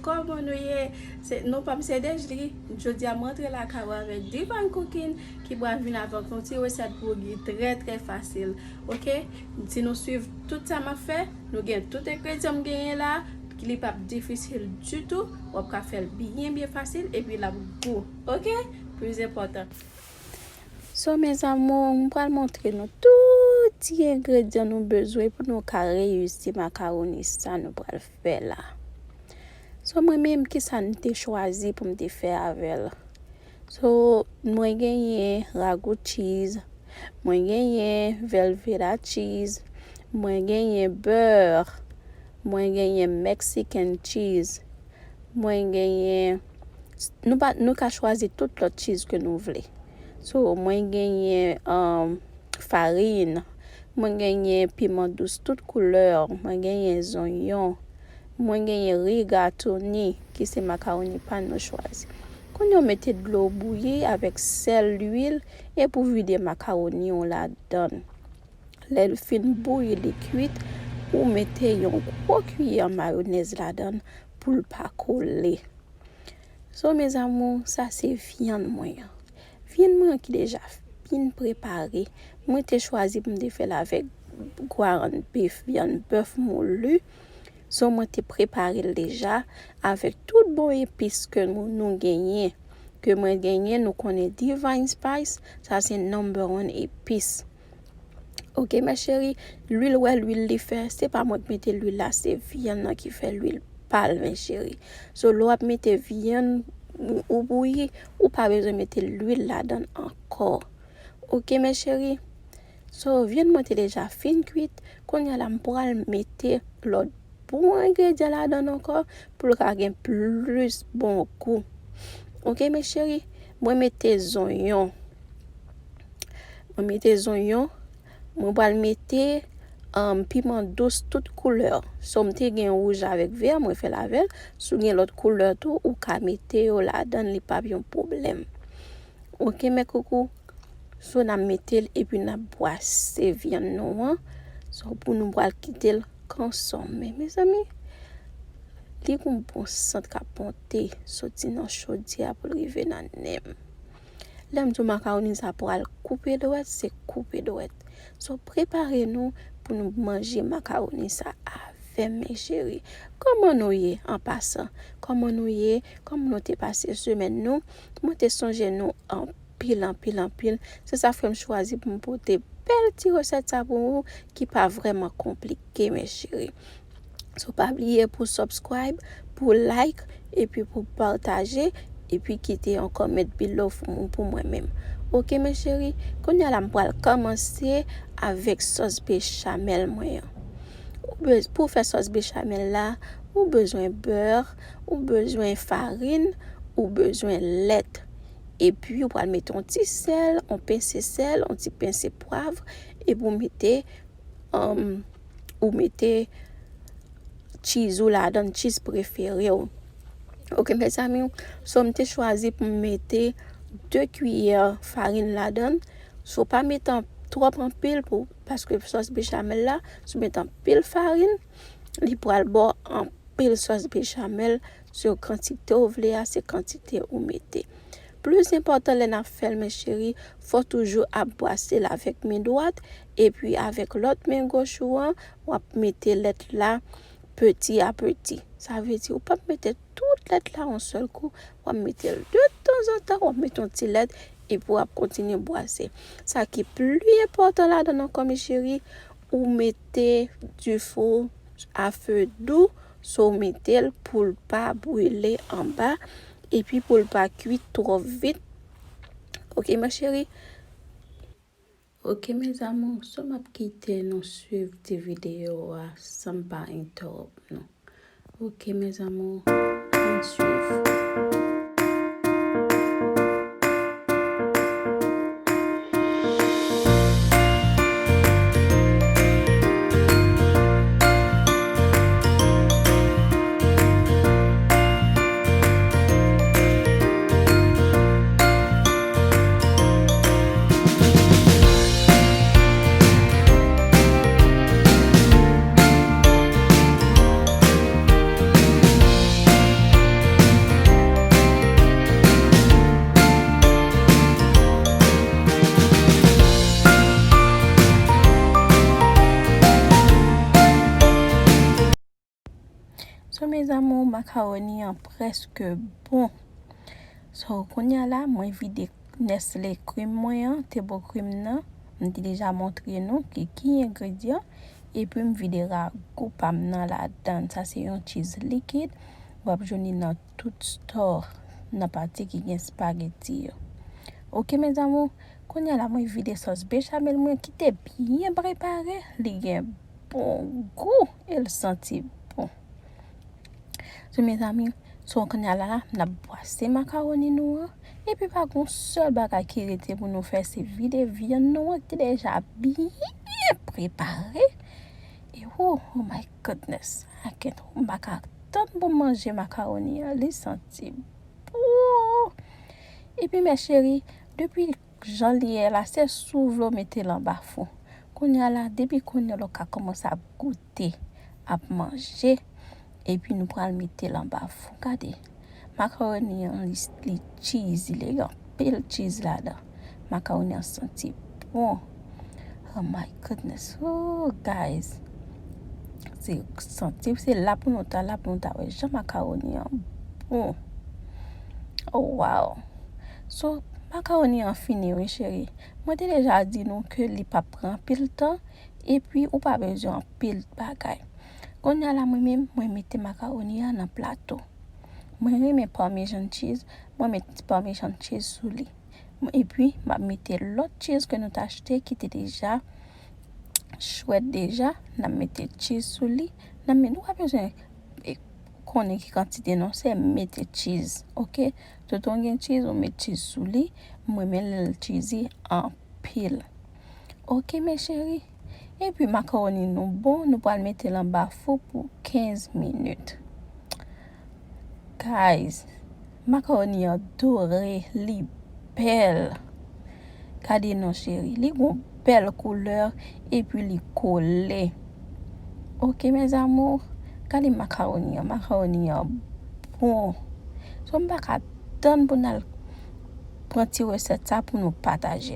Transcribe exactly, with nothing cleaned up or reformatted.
Kòman nou ye? Se, non pa m se Dejly. Jodi a mwen antre lakay ou avèk Divine Cooking ki pral vin avèk yon ti resèt pou ou ki trè trè fasil. Oke? Si nou swiv tout sa m ap fè, nou gen tout engredyan m genyen la, ki li p ap difisil ditou, w ap ka fè l byen byen fasil epi l ap gou. Oke? Plis enpòtan. So, mes amours, m pral montre nou tout ti engredyan nou bezwen pou nou ka reyisi makawoni sa nou pral fè la. So, mwen menm, kisa m te chwazi pou m te fè avè l? So, mwen genyen ragout cheese, mwen genyen Velveeta cheese, mwen genyen bè, mwen genyen Mexican cheese, mwen genyen, nou pa, nou ka chwazi tout lòt cheese ke nou vle. So, mwen genyen, um, farin, mwen genyen piman dous tout koulè, mwen genyen zonyon, mwen genyen rigatoni, ki se makawoni pa n nou chwazi. Kounye a w mete dlo bouyi avèk sèl, lwil, epi w vide makawoni w ladan l. Lè l fin bouyi, li kwit, ou mete yon gwo kiyè mayonèz ladan l pou l pa kole. So, mes amours, sa se vyann mwen an. Vyann mwen an ki deja fin prepare. Mwen te chwazi pou m te fè l avèk gwarann bif, vyann bèf moulu. So, mwen te prepare l deja avèk tout bon epis ke nou, nou genyen. Ke mwen genyen, nou konnen Divine Spice, sa se number one epis. Oke, mes chéries, lwil, wè lwil li fè, se pa mwen k mete lwil la, se vyann nan ki fè lwil pa l, mes chéries. So, lè w ap mete vyann ou, ou bouyi, ou pa bezwen mete lwil ladan l ankò. Oke, mes chéries. So, vyann mwen te deja fin kwit. Kounye a la, m pral mete lòt bon engredyan ladan l ankò pou l ka gen plis bon gou. Oke, mes chéries, mwen mete zonyon. Mwen mete zonyon. Mwen pral mete, um, piman dous tout koulè. So, m te gen wouj avèk vè, mwen fè l avè l. Si w gen lòt koulè tou, ou ka mete yo ladan l, li p ap yon pwoblèm. Oke, mes coucous. So, n ap mete l epi n ap bwase vyann nou an. So, pou nou pral kite l konsome. Mezanmi, li gon bon sant k ap monte soti nan chodyè a pou l rive nan nen m. Lè m di w makawoni sa pral koupe dwèt, se koupe dwèt. So, prepare nou pou nou manje makawoni sa avè m, mes chéries. Kòman nou ye, an pasan? Kòman nou ye? Kòman nou te pase semèn nou? Mwen te sonje nou anpil, anpil, anpil. Se sa fè m chwazi pou m pote bèl ti resèt sa pou ou, ki pa vrèman konplike, mes chéries. So, pa bliye pou subscribe, pou like, epi pou pataje, epi kite yon comment below pou, pou mwen menm. Oke, mes chéries, kounye a la, m pral kòmanse avèk sòs bechamel mwen an. Ou bez-, pou fè sòs bechamel la, ou bezwen bè, ou bezwen farin, ou bezwen lèt. Epi, ou pral mete yon ti sèl, yon pense sèl, yon ti pense pwav, epi ou mete, um, ou mete cheese ou ladan, cheese prefere w. Oke, mes amours, so m te chwazi pou m mete de kiyè farin ladan. So, pa mete an-, twòp anpil pou, paske sòs bechamel la, si w mete anpil farin, li pral ba w anpil sòs bechamel. So, kantite w vle a, se kantite ou mete. Plis enpòtan lè n ap fè l, mes chéries, fò toujou ap bwase l avèk men dwat, epi avèk lòt men goch ou an, w ap mete lèt la peti a peti. Sa vle di, ou p ap mete tout lèt la yon sèl kou, w ap mete l de tanzantan, w ap mete yon ti lèt, epi w ap kontinye bwase. Sa ki pli enpòtan ladan l ankò, mes chéries, ou mete dife a fe dou, so w mete l pou l pa brile anba, epi pou l pa kwi twò vit. Oke, mes chéries? Oke, mes amours, so m ap kite nou swiv ti videyo a san m pa entèwòp nou. Oke, mes amours, ann swiv. Amour, makawoni an prèske bon. So, kounye a la, mwen vide Nestlé cream mwen an, Tebo cream nan. M te deja montre nou ki, ki engredyan. Epi m vide ragout pa m nan ladan. Sa se yon cheese likid. W ap jwenn li nan tout store, nan pati ki gen spaghetti yo. Ok, mes amours, kounye a la, mwen vide sòs bechamel mwen ki te byen prepare. Li gen bon gou e l santi bon. So, mes amours, so, kounye a la, la, n ap bwase makawoni nou an. Epi pa gen yon sèl bagay ki rete pou nou fè, se vide vyann nou an ki te deja byen prepare. E oh, oh my goodness, I can't, m pa ka tann pou m manje makawoni an, li santi bon. Epi, mes chéris, depi jan li ye la, se si w vle w mete l anba fou. Kounye a la, depi kounye a la, w ka kòmanse ap goute, ap manje. Epi nou pral mete l anba fou. Gade, makawoni an, li, li cheesy, li gen anpil cheese ladan. Makawoni an santi bon. Oh my goodness. Oh, guys. Se santi, se la pou nou ta, la pou nou ta wè jan makawoni an bon. Oh, wow. So, makawoni an fini, wi, cheri. Mwen te deja di nou ke li p ap pran anpil tan, epi ou pa bezwen anpil bagay. Kounye a la, mwen menm, mwen mete makawoni an nan plato. Mwen renmen Parmesan cheese, mwen met Parmesan cheese sou li. Epi, m ap mete lòt cheese ke nou t achte ki te deja chwèt deja. N ap mete cheese sou li. N ap mete, ou pa bezwen, e, konnen ki kantite non, se mete cheese, ok? Tout ou gen cheese, ou met cheese sou li. Mwen renmen lè l cheesy anpil. Ok, mes chéris. Epi makawoni nou bon, nou pral mete l anba fou pou kenz minit. Guys, makawoni an dore, li bèl. Gade non, cheri, li gon bèl koulè epi li kole. Ok, mes amours, gade makawoni an, makawoni an bon. So, m pa ka tann pou n al pran ti resèt sa pou nou pataje.